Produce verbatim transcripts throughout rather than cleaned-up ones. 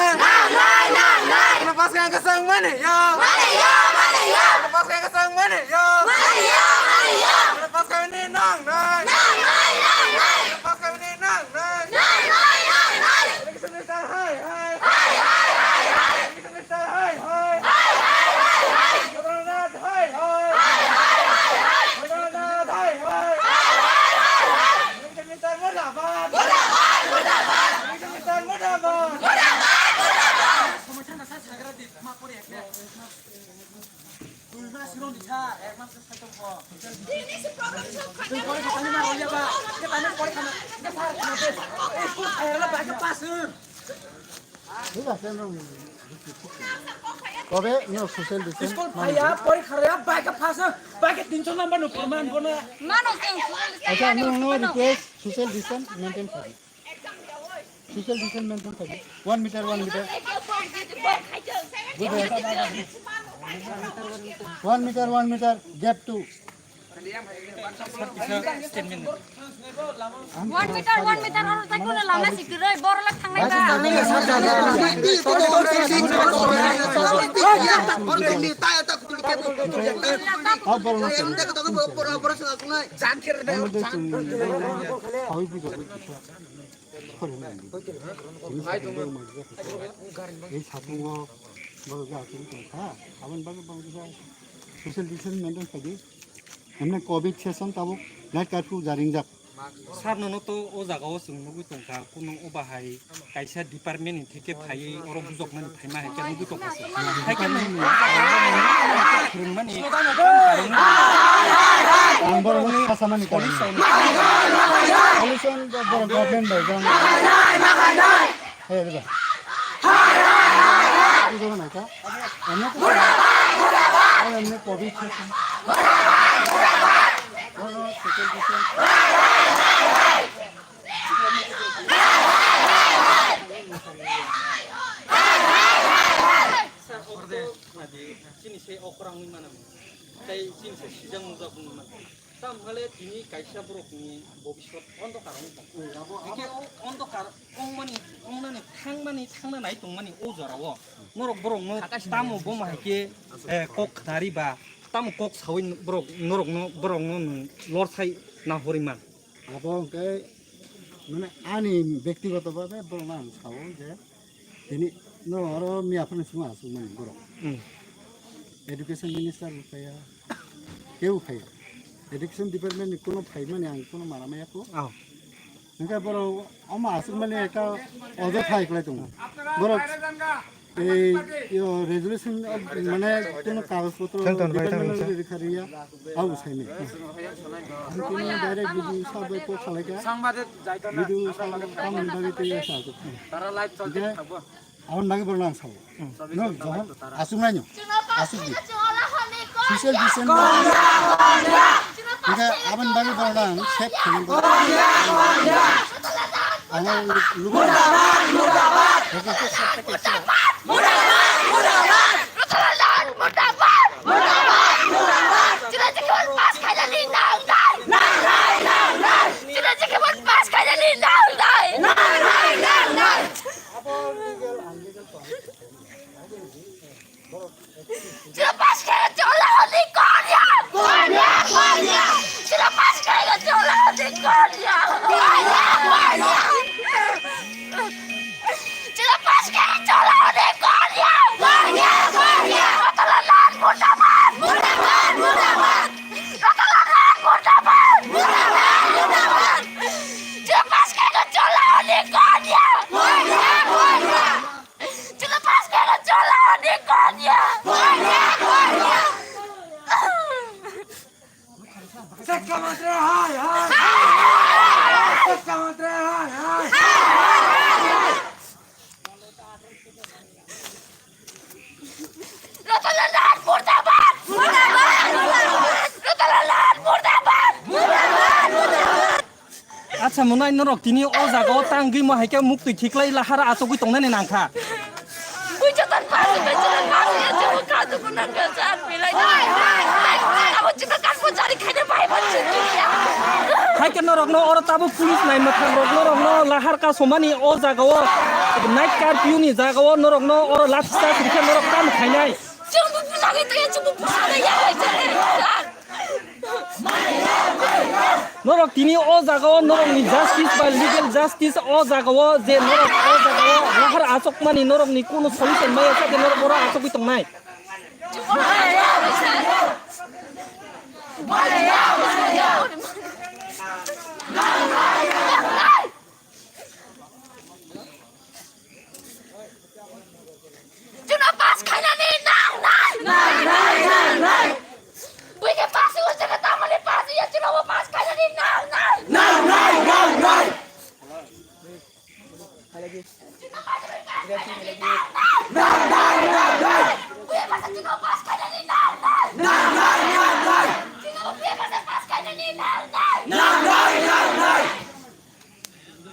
Nangnai! Nangnai, nangnai! Bono paskang kwchang mani yo! Mani yo, mani yo! Bono paskang kwchang mani yo! Mani yo, mani yo! Bono paskang ni nangnai! Nangnai, nangnai! Bono paskang ni nangnai! Nangnai, nangnai! Education minister hai hai! Hai hai hai hai! Education minister hai hai! Hai hai hai hai! Raghunath hai hai! Hai hai hai hai! Raghunath hai hai! Hai hai hai hai! Minister murdabad! Murdabad! Murdabad! Minister murdabad! Murdabad! Murdabad! Dui mas roni sa, ek mas sa tong ko. Dui pore sa tani ma roya ba. Ke tani pore khana. Ke sa khana de. Eh, school phai la ba ke pass un. ঠিক আছে, আমরা কবে নিয়ে social distance school ভাইয়া পরীক্ষা রে বাইকে পাস, বাইকে তিনশো নাম্বার নো প্রমাণ বনা। Mano, sir, social distance. Acha, no, no request, social distance maintain khaidi. Social distance maintain khaidi. One meter, one meter. Good. One meter, one meter, gap two. One meter, one meter, oro tai kuno lama sikiroi, borok lak thangnai ba. Ei satungo borok ja aswk tongkha, aboni bagwi borok kisa social distance maintain khaidi. Emne covid season tabuk night curfew jaringjak. Sir, nono to o jaga o chwng nugwi tongkha, kuno o bahai kaisa department ni theke phaiwi oro bujoknani phaima hai khe nugwi tongkha se. Hai khe phwrwngmani Ang borok no sasamani karon. Solution. Solution bo borok government bai jang. Hey, riba. Riba na ka? Ano ko. Ano ne covid session. Borok social distance. Chini se okorang wngwi mano. Tei chini se sijak nujak wngwi mano. Tamo hale tini kaisa borokni bobiswt ondokar wngwi tongo. Hwnkhe o ondokar wngmani, wngnani, thangmani, thangna nai tongmani o jorao norok borokno tamo bomo hai khe, eh, kok khnari ba tamo kok saui borok norokno, borokno nwng lorsai nahori man? Abo hwnkhe mane ani bektigoto bhabe borokno ang sao je tini no oro miya phano sima aswk mani borok. Hmm. Education minister bo phaiya, kebo phaiya. Education department ni kuno phaimani ang kuno mara maya kho. Oh. Hwnkhe borok omo aswk mani ekta ojo phai kwlai tongo. Borok Ei, yo, resolution, mane, kono kagoj potro, Thang ton, bai, thang, department thang. Rikha riya, abo saini. Ang tini direct B D O sir bai kok salaika. B D O sir tamni bagwi tei sa. Tara live cholti thangbo. Aboni bagwi borno ang sabo. No, johon asuk naino. Asuk di. Social distance. Hingke aboni bagwi borno ang sep khaiwi. Ang lugo. Murdabad! Murdabad! Murdabad! Murdabad! Murdabad! Murdabad! Chwla chikon pass khainani nang nai! Nang nai, nang nai! Chwla chikon pass khainani nang nai! Nang nai, nang nai! Chwla pass khaina chwla hwnwi kon ya! Kon ya, kon ya! Chwla pass khaina chwla hwnwi kon ya! Kon ya, kon ya! Chwla pass khaina chwla hwnwi kon ya! Kon ya, kon ya! Rotala Lal murdabad! Murdabad, murdabad! Rotala Lal murdabad! Murdabad, murdabad! Chwla pass khaina chwla hwnwi kon ya! Kon ya, kon ya! Chwla pass khaina chwla hwnwi kon ya! Kon ya, kon ya! Sikha mantri hai hai! Sikha mantri hai hai! Rotala Lal murdabad! Murdabad! Murdabad! Rotala Lal murdabad! Murdabad! Murdabad! Acha, monai norok tini o jaga o tangwi mo hai khe muktwi khiklai lahar achugwi tongnani nangkha. Bui joto pasi, bui joto pasi, ya joto kha joto nangkha, sir, belai. Abo joto kan bo jari khaina bai bo joto ya. Hai khe norokno oro tabuk police nai mwthang rok norokno lahar kasomani o jaga o night curfew ni jaga o norokno oro lathi charge rikhe norok tamo khainai. Chwng bo bujagwi tongya, chwng bo bujagwi ya, sir. Norok tini o jaga o norokni justice ba legal justice o jaga o je norok o jaga o lahar achukmani norokni kunu solution maya khe norok oro achugwi tongnai. Chwngno pass khainani nang nai. Nang nai, nang nai. Buini pass o chwngno tamoni pass ya chwngno pass khainani nang nai. Nang nai, nang nai. Nang nai, nang nai. Buini pass o chwngno pass khainani nang nai. Nang nai, nang nai. Chwngno buini pass o pass khainani nang nai. Nang nai, nang nai.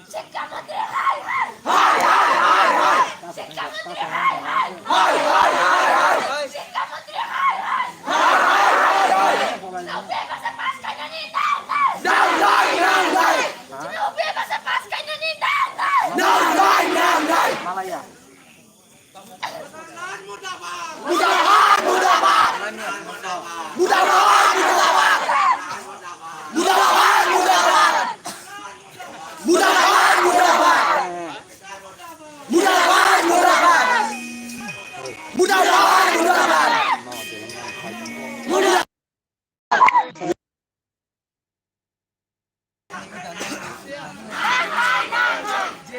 Sikha mantri hai hai. Hai hai hai hai. Sikha mantri hai hai. Hai hai hai hai. Sikha mantri hai hai. Hai hai hai hai. Chwngno buini pass o pass khainani nang nai. Nang nai, nang nai. Chwngno buini pass o pass khainani nang nai. Nang nai, nang nai. Mudabad! Mudabad! Mudabad! Mudabad!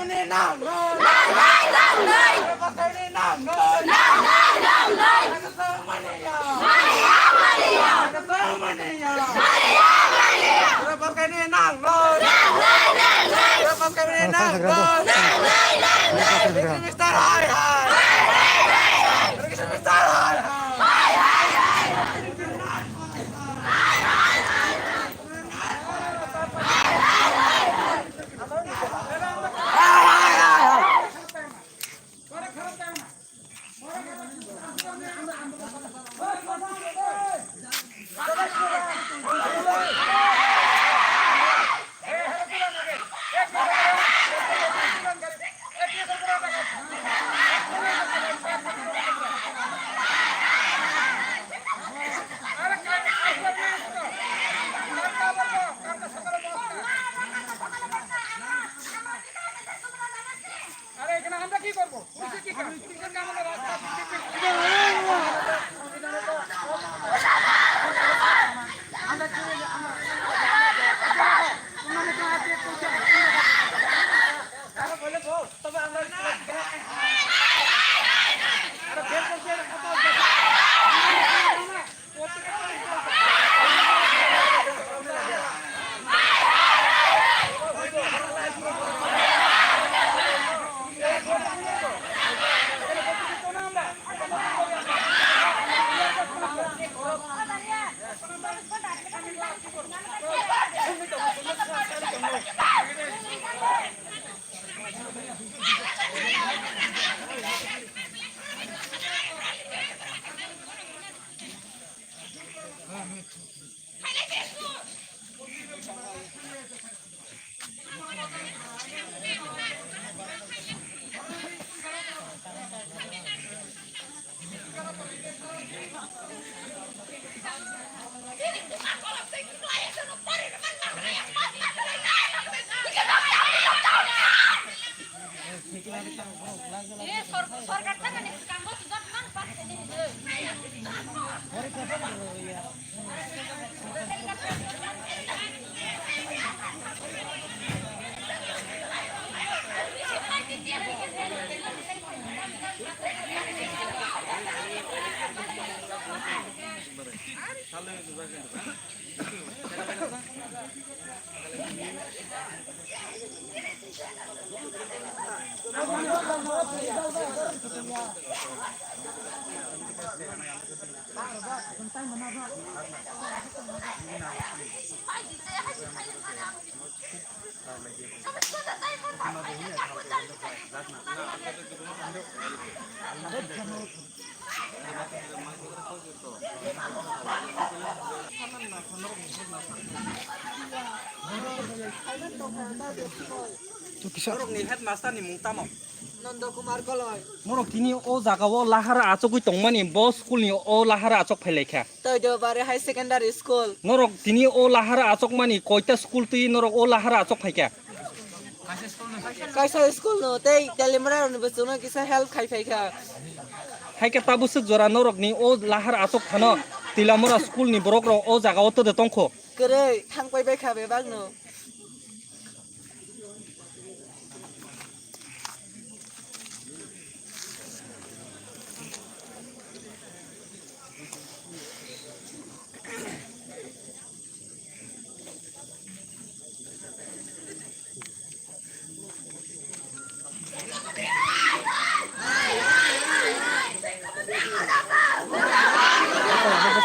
Bwskanini nang no. Nang nai, nang nai. Bwskanini nang no. Nang nai, nang nai. Bwskanini nang no. Mania, mania. Bwskanini nang no. Mania, mania. Bwskanini nang no. Nang nai, nang nai. Bwskanini nang no. Nang nai, nang nai. Bwskanini nang no. Hai, hai, hai. Hai, hai, hai, hai. Bwskanini nang no. Hai, hai, hai, hai. আরে, এখানে আমরা কি করবো? পুলিশের কি কাম? পুলিশের কাম হলো রাস্তা, BJP. Norokni headmaster ni mung tamo? Nondo Kumar Koloi. Norok tini o jaga o lahara achugwi tongmani, bo school ni o lahara achuk phailaikha. Toidobari High Secondary School. Norok tini o lahara achukmani koita school twi norok o lahara achuk phaikha? Kaisa school no tei Telimra rokni bwswkno kisa help khai phaikha. Haikhe tabuk swk jora norokni o lahara achuk phano Tilamura school ni borok rok o jaga o twdw tongkho? Kwrwi thangpai baikha bebakno.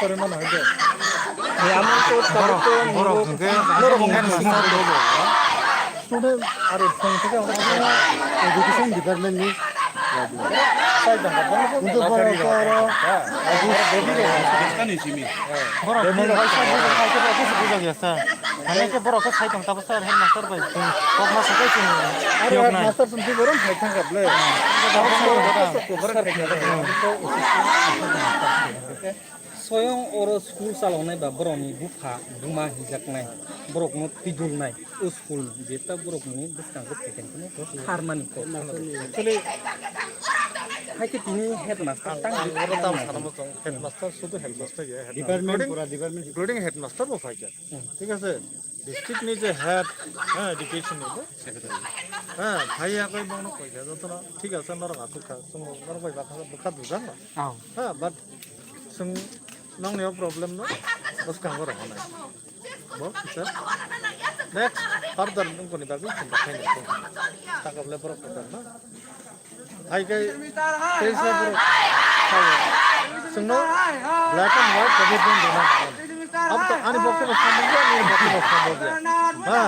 Borok, borok hwnkhe student aro phone theke education department ni sai tongkha, borok oro borok khe buja ya sa, hwnwi khe borok khe sai tongkha, tabuk sir headmaster bai kok ma sakai chini. Aro headmaster sumsi borok phai thangkha ble. Soyong oro school chaloknai ba borokni bupha buma hijaknai, borokno twidulnai, o school ni jeta borokni bwskango phaikha hwnwi tharmani kok. Actually, hai khe tini headmaster ang, tang ang oro tam sana mo chong, headmaster sudu headmaster ya, headmaster. Department including, pura department. Including headmaster bo phaikha. Hmm. Thik ase? District ni je head, ha, education ni bo secretary. Ha, phai ya koi bongno koi kha, jotono thik ase, norok asuk kha, chwng norok bai bakha, bwkha dujak no. Oh. Ha, but chwng nongni o problem no bwskango rohornai. Bo kisa next further nung koni bagwi chwng bakhai nai. Takable borok kotor no. Hai kai teisa borok. Chwngno black and white commitment dona nango. Abo to ani bokhe bo sambung ya, nini bokhe bo sambung ya. Ha.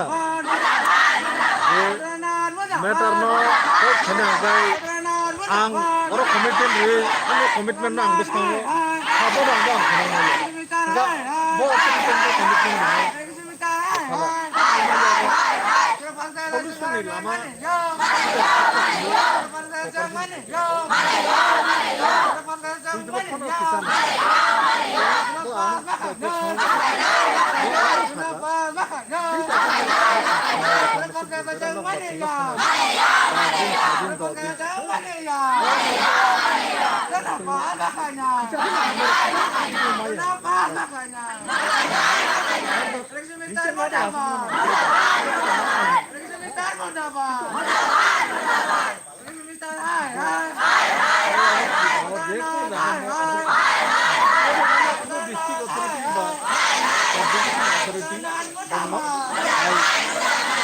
Matter no kok khene hwnkhe ang oro commitment ri, ani commitment no ang bwskango. Sabo bo ang bo ang khene hwnkhe bo commitment ri. Solution ni lama.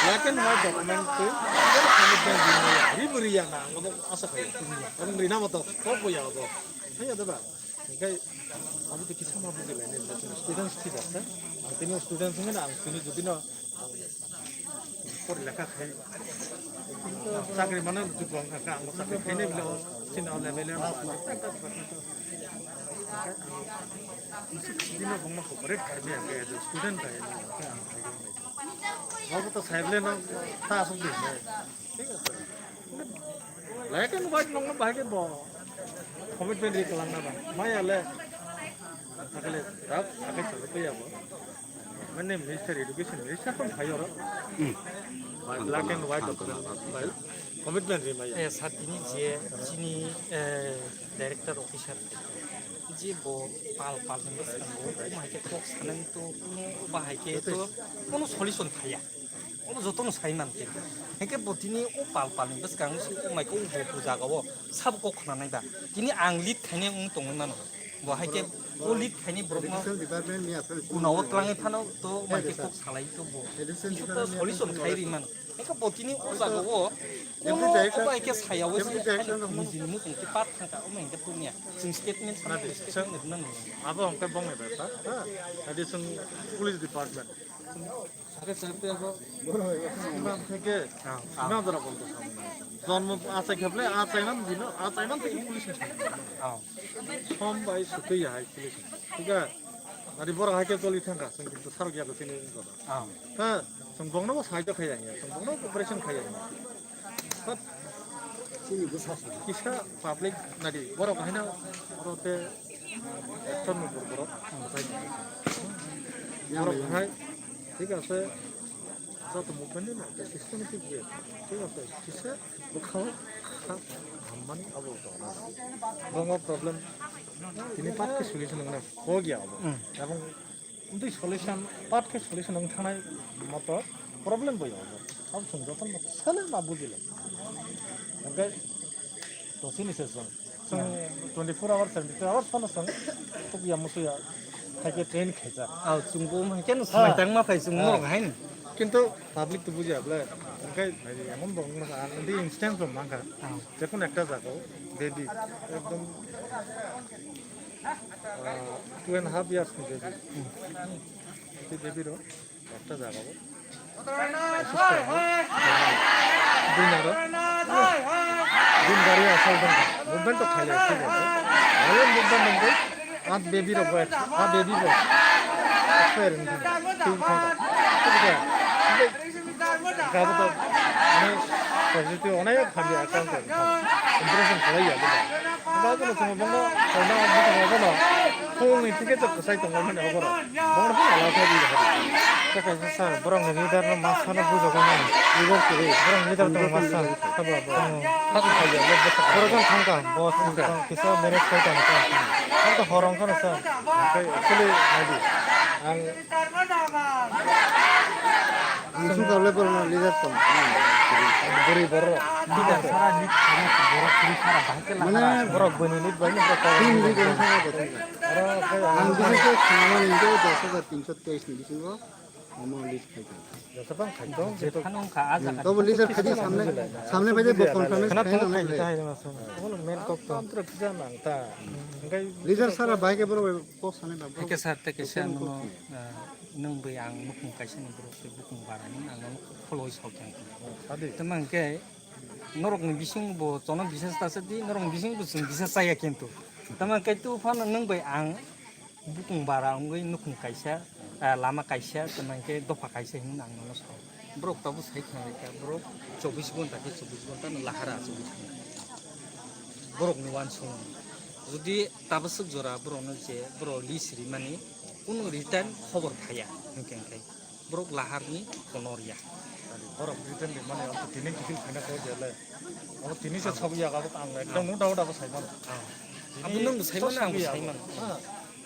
Black and white document twi commitment rimaya, rimaya na, ang abo asa khaio. Ang rina mata kok bo ya abo. Haiya da ba? Hingke abo to kisa ma buji lai nai, students thik ase. Ang tini students hingke na, ang tini jodi no, ang pori lekha khai, chakri mano jukong kha, ang chakri khai nai bilo, chini o level o. Dino bongma cooperate khai nai, student khai nai. Abo to sai bole no, ta asuk di. Thik ase. Black and white nongno bahai khe bo commitment ri kwlangna ba. Maya le. Thakle rap sakai sakai tei abo. Mane Minister, Education Minister tong phai oro. Hmm. Black and white document file. Commitment ri maya. Eh, sir, tini je chini, eh, director officer je bo pal pal ni bwskango, bahai khe kok sanani to kuno bahai khe to kuno solution thaya. Obo jotono sai man khe. Hingke bo tini o pal pal ni bwskango se o mai khe o bo jaga o sabo kok khna nai ba. Tini ang lead khainai wng tongwi mano. Bo hai khe o lead khainai borok no Education department ni asal kuna o twlangwi phano to o mai khe kok salai to bo. Education kisa to department ni solution asal khai ri mano. Hingke bo tini o jaga o every kono direction, o bai khe saya o every se direction haino no nijini muchung khe pat thangka o mai hingke tongya. Chwng statement sana statement rwna nang. Abo hingke bongni bai pa, ha? Adi chwng police department. Sake sake abo. Imam theke, ah, ah, imam dara bolto samna. Jonmo achai kheble, achai nam dino, achai nam theke police ni samna. Ah. Som bai sutui ya hai police. Thik a? Ari bora hai ke choli thangka, sing kintu sarok ya ko sini ko. Ah. Ha, sing bongno bo sai to khaya ya, sing bongno operation khaya ya. But chini bwsa sa. Kisa public nadi, borok haino, oro te ekshon nubur borok, borok hai, thik ase, joto movement ni na, systematic way, thik ase, kisa bwkhao kha hammani abo tongna. Bongo problem, tini pat khe solution wngna, kok ya abo. Hmm. Ebong Amtwi solution, part khe solution wng thangnai moto problem bo yong. Abo chwng jotono sale ma bujile. Hingke to chini se chwng. Chwng twenty-four hours, seventy-two hours phano chwng tukya musuya khaike train khaijak. Aw, chwng bo hingke no swmai tangma phai chwng morok haino. Kintu public to bujiya bwle. Hingke emon bo wngma kha, ang di instance bo mankha. Jekun ekta jaga o, dedi, ekdom Ah, two and a half years ni baby. Hmm. Tei baby rok ekta jaga o. Assistant, bini aro bini gari asal dong. Movement to khailai, thik ase. Aro movement dong khe, ah, baby rok bo, ah, baby bo expire wng thang, thwi wng thang. Thik ase. Gabo to, mane, positive onek hamya account khe, impression khlai ya, bobo. Ba bono chwng bono, koina bono, bono, phungni ticket chok kwchai tongo mane oboro. Bono phano ala khe di hari. Chakha sa, borok ni leader no masa no bujagwi mano. Leader kwrwi. Borok ni leader tong masa. Habo, habo. Borok jang thangka, boss, kisa manage khai tong ka. Ang to horong khano sa. Ang khai actually nadi. Ang Ang sung kable borok no leader tong. Bwrwi borok. Leader sara lead khaina borok kiri sara bahai khe mane lahara. Borok bwini lead bai ni borok kok. Team lead wng thang kha. Ang bisi khe khna mani dos hajar tinsho teis ni bisingo omo lead khai tong. Jesa bang khai tong. Je phano wngkha a jaga. Tobo leader khai di samne, samne bai de bo confirmation khai na khai. Khai na khai. Omo main kok tong. Tantro kisa nang ta. Leader sara bahai khe borok kok sanai ba. Teke sir, teke sir, nono. Nwng bai ang nukhung kaisa ni borok tei bukung bara ni ang nono kholoi sok yang. Tama hwnkhe norok ni bising bo chono bisas ta se di, norok ni bising bo chwng bisas chaya kintu. Tama hwnkhe tu phano nwng bai ang bukung bara wngwi nukhung kaisa, ah, lama kaisa, tama hwnkhe dopha kaisa hinwi ang nono sao. Borok tabuk sai khna lai kha, borok chobbish ghonta khe chobbish ghonta no lahara achugwi thang lai. Borok ni uansukmung. Jodi tabaswk jora borok no je borok list rimani, kunu written khobor phaiya, hwnkhe hwnkhe borok laharni kono riya. Borok written rimani, ang to tini kiphil phaina kok ya le. Abo tini se sok ya, abo ang ekdom no doubt abo sai mano. Abo nwng bo sai mano, ang bo sai mano. Ha,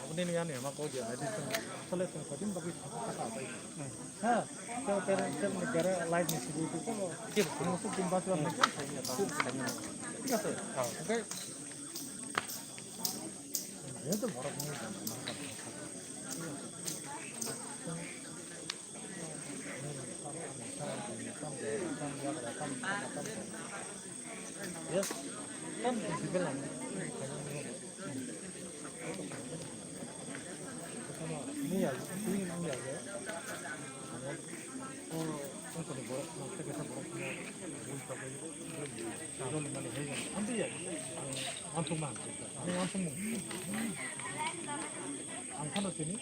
abo nini ani ama kok ya, adi song, sole song, kodin bagwi thapa thapa abai. Ha, to tere, tere, tere, light ni sibui tu ko. Kebo. Ang su tin bas lam ni sai ya. Thik ase? Ha. Okay. Ang phano tini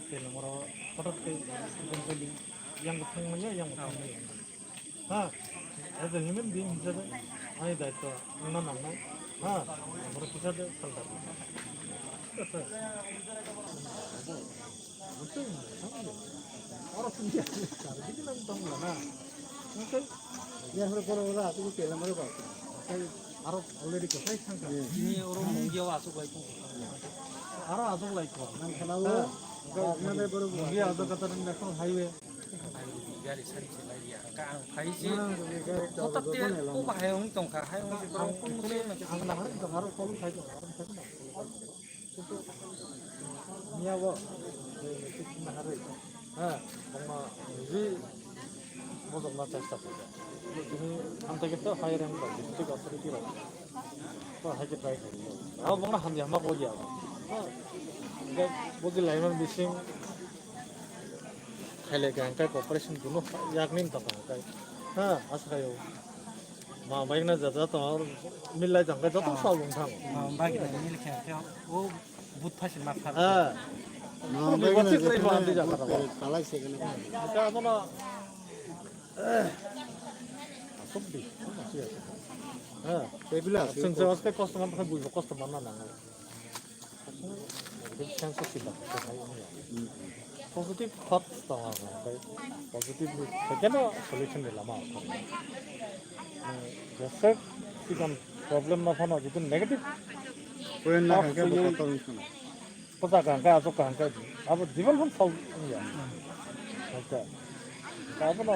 tela moro hothat khe yang thang manya, yang thang manya. Ha, as a human being hisabe ani daitwa wngna nangnai. Ha, moro kisa de salda. Oro sungya, sar bigi nang tong na. Oke. Ya, hore koro wala, tu kela mare ba. Aro already ko sai thang ka. Ini oro mungya wa asuk lai ko. Aro asuk lai ko. Nang khana wo. Mungya asuk kata national highway. Gari service lai ya. Ka ang phai si. Hotak te ko bahai ong tong kha, hai ong si borok phone mo se ma se. Ang nahar tong aro phone khai tong aro khai tong. Miya bo, eh, nahar ri. Ha, bongma ji bojok na chesta kha. Tini hamta khe to hai rang ba, district authority ba. To hai khe try khai. Abo bongna hamya ma ko ya. Ha. Boji lai man bising. Khailai kha hwnkhe cooperation kunu yakni wng tong kha hwnkhe. Ha, aswk khaio. Ma bai khna jat jat tong, milai tong khe joto sal wng thango. Ma bai khna mil khe khe o but phasil ma phar. Ha. Ma bai khna jat jat tong, khalai se khna. Hwnkhe abono, eh, aswk di. Ha. Tei bila aswk. Chwng se aswk kosto man kha, buibo kosto manna nango. Sense of feedback. Positive thoughts tong ang, oke. Positive ni, keno solution ni lama. Jese sikon problem no phano, jitu negative thoughts kaham ke, asok kaham ke, abo jibon phano solve ya. Oke. Abono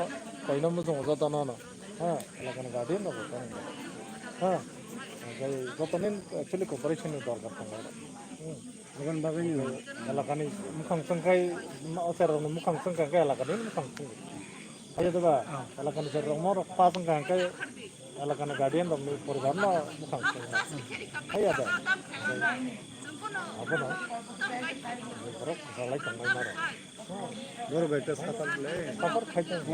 koino mujung joto no no. Ha, elakani guardian rok tong. Ha, jotonin actually cooperation ni dorkar tongo. Hmm. Elakani mukhang chwngkhai, o cherrokni mukhang chwngkha khe elakani mukhang chwngkha. Hai da ba? Elakani cherrok mo rok pa chwngkha khe Elakani guardian rokni poribar no bwkhang swngo. Haiya de. Abono borok rwlai tongnai norok. Borok bai ta sakal le. Sakal khai tong.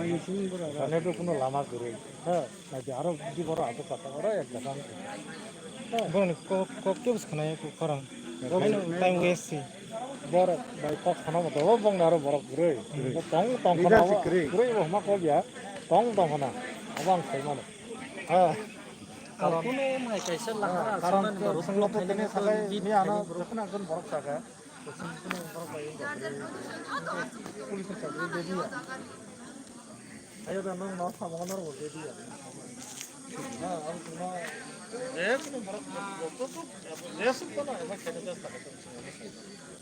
Kane to kuno lama kwrwi. Ha, naidi aro di borok abo kata oro ek jaga. Borokni kok, kok tebs khwnai khorang. Borok time waste se. Borok bai kok khana mo to bongni aro borok kwrwi. Tong tong khana kwrwi. Kwrwi bo ma kok ya. Tong tong khana. Abo ang sai mano. Ha. Karon kuno mai kaisa lahara karon songmani to borok songlo to tene sakai ni ano jokhon ekjon borok saka. Police ni chakri de dia. Ayo da nong no samo no ro de dia. Na ang kuma. Eh, borok to to. Eh, suk to na ma kene da saka.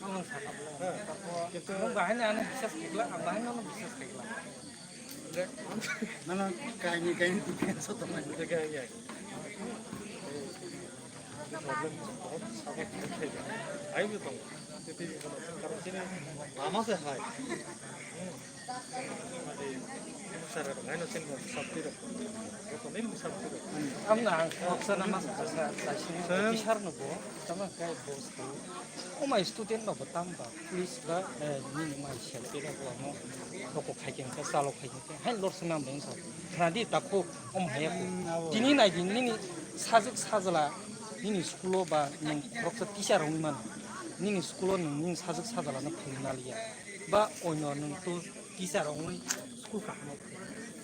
Ang saka. Kita bahai na ano bisas kikla, bahai na ano bisas kikla. Nana kaini kaini tu pian so tong. Ai bi tong. Titi kono karon sini lama se hai. Sara ro ngai no sin ko sabti ro. Ko ni sabti ro. Amna ang khoksa na mas khasa sa sini. Bisar no bo. Tama kai boss ko. O mai student ba tam ba. Police ba, eh, nini mai selfie rok lamo, roko khai khe, chalo khai khe, hai lor se nam deng sa. Khna di ta kho, om haya kho. Tini nai di, nini sajwk sajla, nini school o ba nwng khoroksa teacher wngwi mano. Nini school o nwng nini sajwk sajla no phungnaliya. Ba oino nwng to teacher wngwi school kaham o phai.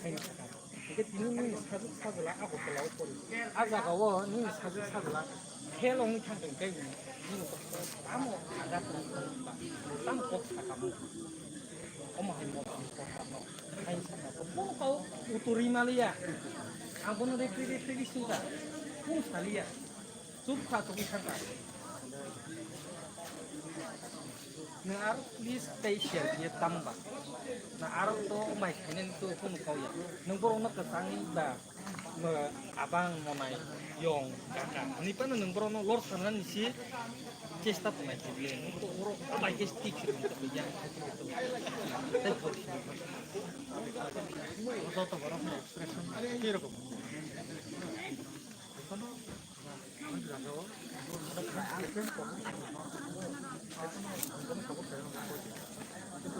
Hai no sakha. Hingke tini nini sajwk sajla Agartala o pori. A jaga o nini sajwk sajla fail wngwi thang tong khe nini tamo agat tong ba tamo kok sakamo. Omo hai mo tamo kok sakamo. Hai sakha ko bo kau uturi maliya. Ang bono reply reply singka. Kung saliya. Chup kha tongwi thangkha. Nwng aro police tei sel ye tamba. Na aro to mai khainani to kunu kau ya. Nwng borokno kwchangwi ba, mo abang monai yong kaka. Hwnwi phano nwng borokno lor sanani si chesta tongnai khe bile. Nwng to oro bai khe tik khe nwng to ya. Tei joto borokni expression khe rokom.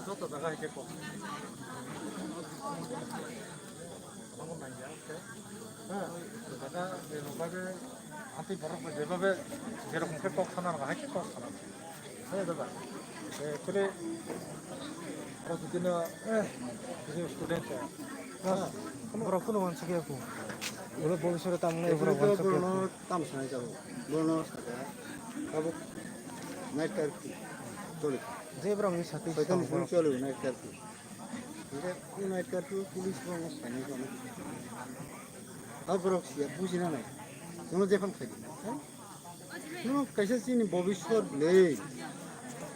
Joto jaga hai khe kok. Omo nangya, okay. Ha, jaga je no babe, anti borok je babe, je rokom khe kok sana hai khe kok sana. Hai baba. Eh, kule, aro dino, eh, je student ya. Borok kuno wansuk ya ku. Borok bobiswt tamni borok wansuk ya ku. Tam sanai jabo. Bono saka. Tabuk night curfew choli. Je borok ni sati. Soitan phone choli night curfew. Hingke night curfew police rok no phainai jabo. Abo borok siya bujina nai. Jono jephang khaidi. Jono kaisa chini bobiswt le.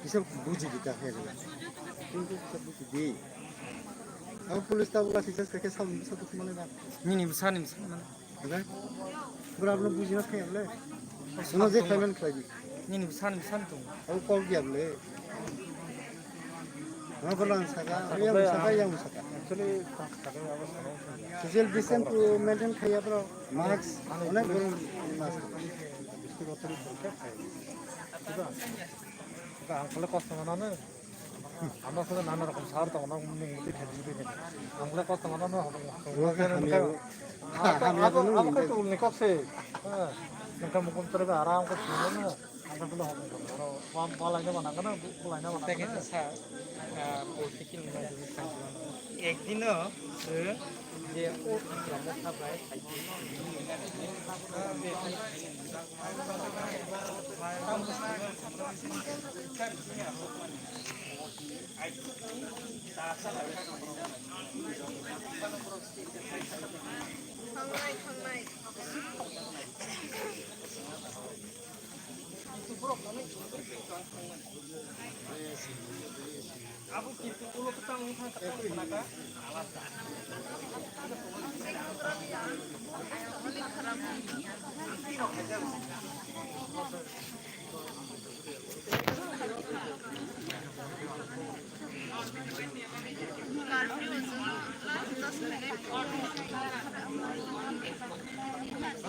Kisa buji di ta khe. Kintu kisa buji di. Abo police tabuk lasi just khe sabun bisa tu mane na. Nini bwsa ni bwsa mane. Oke? Bura abono bujina thai abole. Suno je payment khlai di. Nini bwsani bwsani tongo. Abo kok di abole. Ano bolang saka, yang saka, yang saka. Actually, social distance to maintain khai abro. Mask, onek bolang mask. Ang kole kosto manane. Amo kole nana rokom sar tongo, nwng mudi khe mudi khe. Ang kole kosto manane. Oke, hamya. Hamya to nwng. Ang kole to ulni kok se. Nwng khe mukum tere aram khe sino. Ang kole hobo. Oro wam balai ne manang kana, bulai ne manang kana. Sa, ah, political Ekdino, eh, je o Trump sabai. Thangnai, thangnai.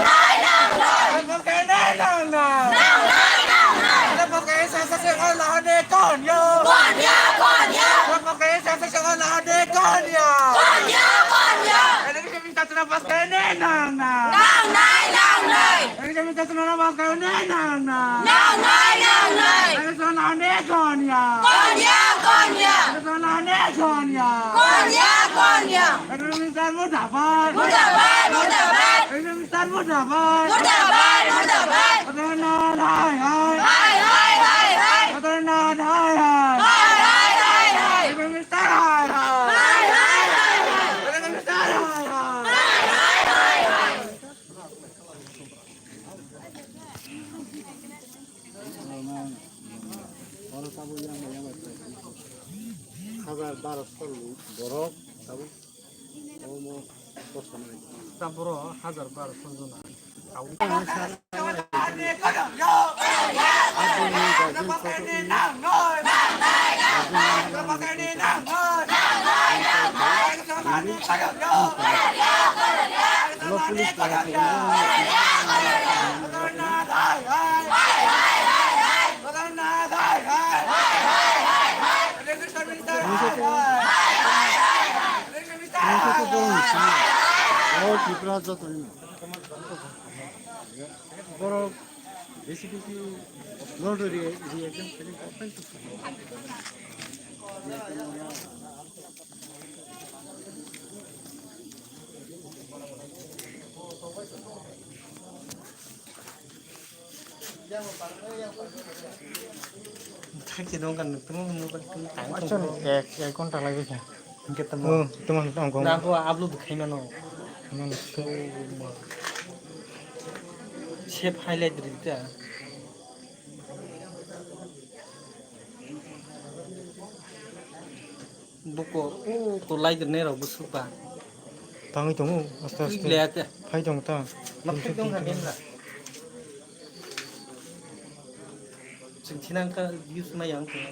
Nangnai, nangnai. Bwskangni nangnai. Nangnai, nangnai. Bwskangni sasa se o lahade konya. Konya, konya. Bwskangni sasa se o lahade konya. Konya, konya. Bwskangni nangnai. Nangnai, nangnai. Bwskangni nangnai. Nangnai, nangnai. Bwskangni lahade konya. Konya, konya. Bwskangni lahade konya. Konya, konya. Prime Minister murdabad! Murdabad, murdabad! Prime Minister murdabad! Murdabad, murdabad! Kedarnath hai hai! Hai hai hai hai! Kedarnath hai hai! Hai hai hai hai! Prime Minister hai hai! Hai hai hai hai! Prime Minister hai hai! Hai hai hai hai! Hajar barosho borok tabuk. Omo kosto nai. Taboro hajar barosho jona. Police para Tripura joto ni. O Tripura joto ni. Borok besi besi lord ri ri ekdom kali open to. Thakchi dong kan tamo mobile tang tong. Ek ek ghonta lagi kha. Hingke tamo. Oh, tamo tamo. Na ko upload khai mano. Mano. Save highlight rita. Buko, o to lai de nero busuk ba. Tangwi tongo, aste aste. Twi le ate. Phai tong ta. Ma phai tong ha benla. Chwng thinang kha views ma yang tong.